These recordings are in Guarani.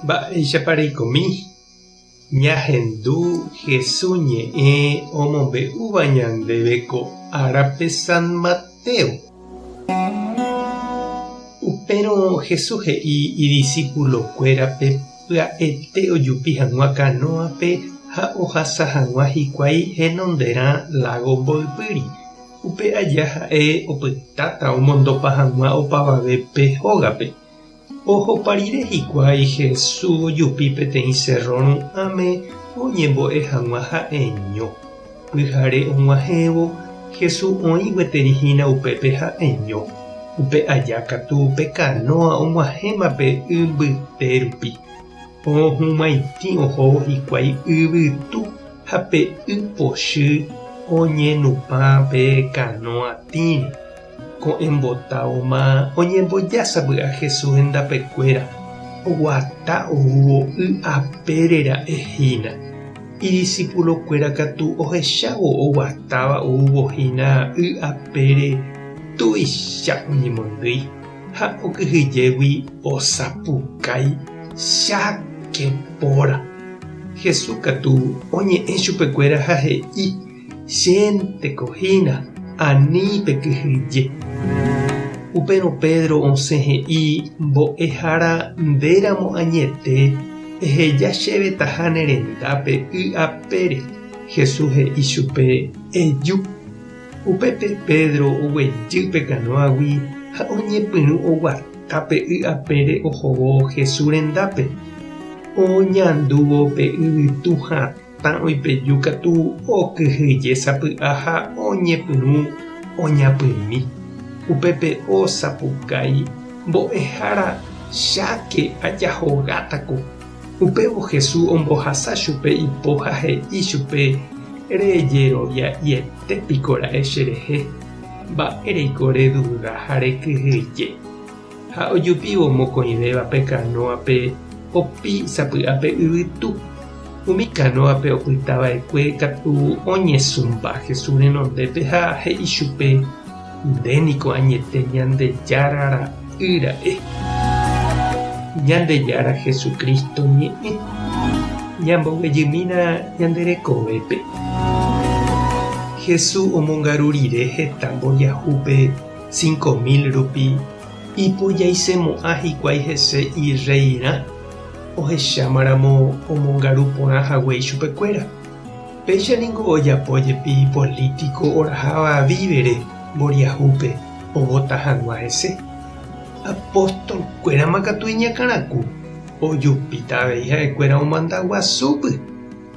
Mba'éichapa reikomi? Ñahendu Jesús ñe'ẽ omombe'úva ñandéve ko árape San Mateo. Upérõ Jesús he'i idisipulokuérape pya'ete ojupi hag̃ua kanóape ha ohasa hag̃ua hikuái henonderã lágo mboypýri. Upe aja ha'e opytáta omondopa hag̃ua opavavépe hógape. Ohopa rire hikuái Jesús ojupi peteĩ sérro ru'ãme oñembo'e hag̃ua ha'eño. Pyhare og̃uahẽvo, Jesús oĩ gueteri hína upépe ha'eño. Upe aja katu pe kanóa og̃uahẽma pe y mbyte rupi. Ohumaitĩ ohóvo hikuái yvytu ha pe y pochy oñenupã pe kanóa tĩre. Ko'ẽmbotáoma oñemboja sapy'a Jesús hendapekuéra, oguata oúvo y apére ra'e hína. Idisipulokuéra katu ohechávo oguatáva oúvo hína y apére tuicha oñemondýi ha okyhyjégui osapukái, Cháke póra! Jesús katu oñe'ẽ chupekuéra ha he'i, Chénteko hína, ani pekyhyje. Upérõ Pedro osẽ he'i, Mbo'ehára, ndéramo añete, eheja chéve taha ne rendápe y apére. Jesús he'i chupe, Eju. Upépe Pedro oguejy pe kanóagui ha oñepyrũ oguata pe y apére ohóvo Jesús rendápe. Oñandúvo pe yvytu hatã. Tã oipeju katu okyhyje sapy'a ha oñepyrũ oñapymi. Upépe osapukái, Mbo'ehára, cháke ajahogátako! Upévo Jesús ombohasa chupe ipo ha he'i chupe, Rejerovia'iete piko ra'e cherehe? Mba'éreiko reduda ha rekyhyje? Ha ojupívo mokõivéva pe kanóape opi sapy'a pe yvytu. Umi kanóape opyta va'ekue katu oñesũmba Jesús renondépe ha he'i chupe, Nde niko añete Ñandejára ra'y ra'e. Ñandejára Jesucristo ñe'ẽ. Ñamboguejymína ñande rekovépe. Jesús omongaru rire heta mboriahúpe 5000 rupi ipojaisemo'ã hikuái hese irreirã, ohechámaramo omongaru porã hague ichupekuéra. Péicha ningo ojapo jepi polítiko oraháva vívere mboriahúpe ovota hag̃ua hese. Apóstolkuérama katu iñakãraku, ojupíta avei ha'ekuéra omanda guasúpy.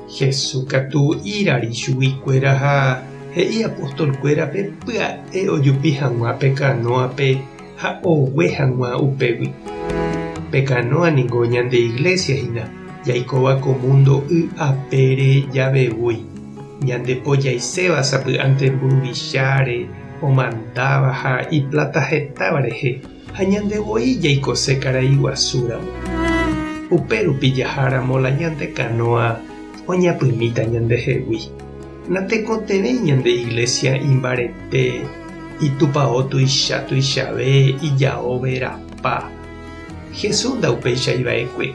Jesús katu irari chuguikuéra ha he'i apostolkuérape pya'e ojupi hag̃ua pe kanóape ha ogue hag̃ua upégui. Pe kanóa ningo ñande iglésia hína, jaikóva ko múndo y apére javevúi. Ñandepojaiséva sapy'ánte mburuvicháre, omandáva ha ipláta hetáva rehe. Ha ñande voi jaikose karai guasúramo. Upe rupi jaháramo la ñande kanóa oñapymíta ñandehegui. Natekotevẽi ñande iglesia imbarete, itupao tuicha tuichave, ijao verapa. Jesús ndaupéichai va'ekue.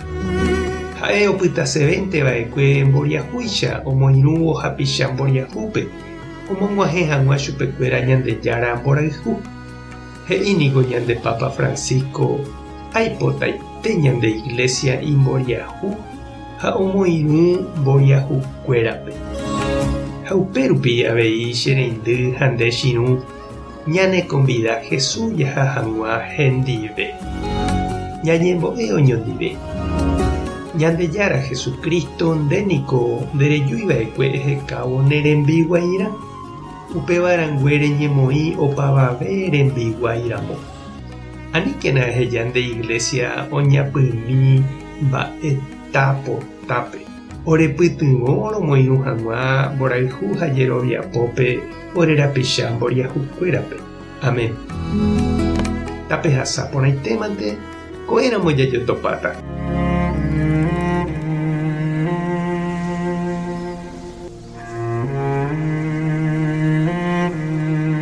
Ha'e opytasevénte va'ekue mboriahúicha omoirũvo hapicha mboriahúpe, omog̃uahẽ hag̃ua chupekuéra Ñandejára mborayhu. He'i niko ñande Papa Francisco aipotaite ñande Iglesia imboriahu ha omoirũ mboriahukuérape. Ha upérupi avei che reindy ha nde chirũ ñanekonvida Jesús jaha hag̃ua hendive. Ñañembo'e oñondive. Ñandejára Jesucristo nde niko nderejuiva'ekue ehekávo ne rembiguairã. Upéva rangue reñemoĩ opavave rembiguái ramo. Aníkena eheja nde iglésia oñapymi mba'eta potápe. Orepytyvõ romoirũ hag̃ua mborayhu ha jeroviapópe ore rapicha mboriahukuérape. Amén. Tapehasa porãitémante, ko'ẽramo jajotopáta.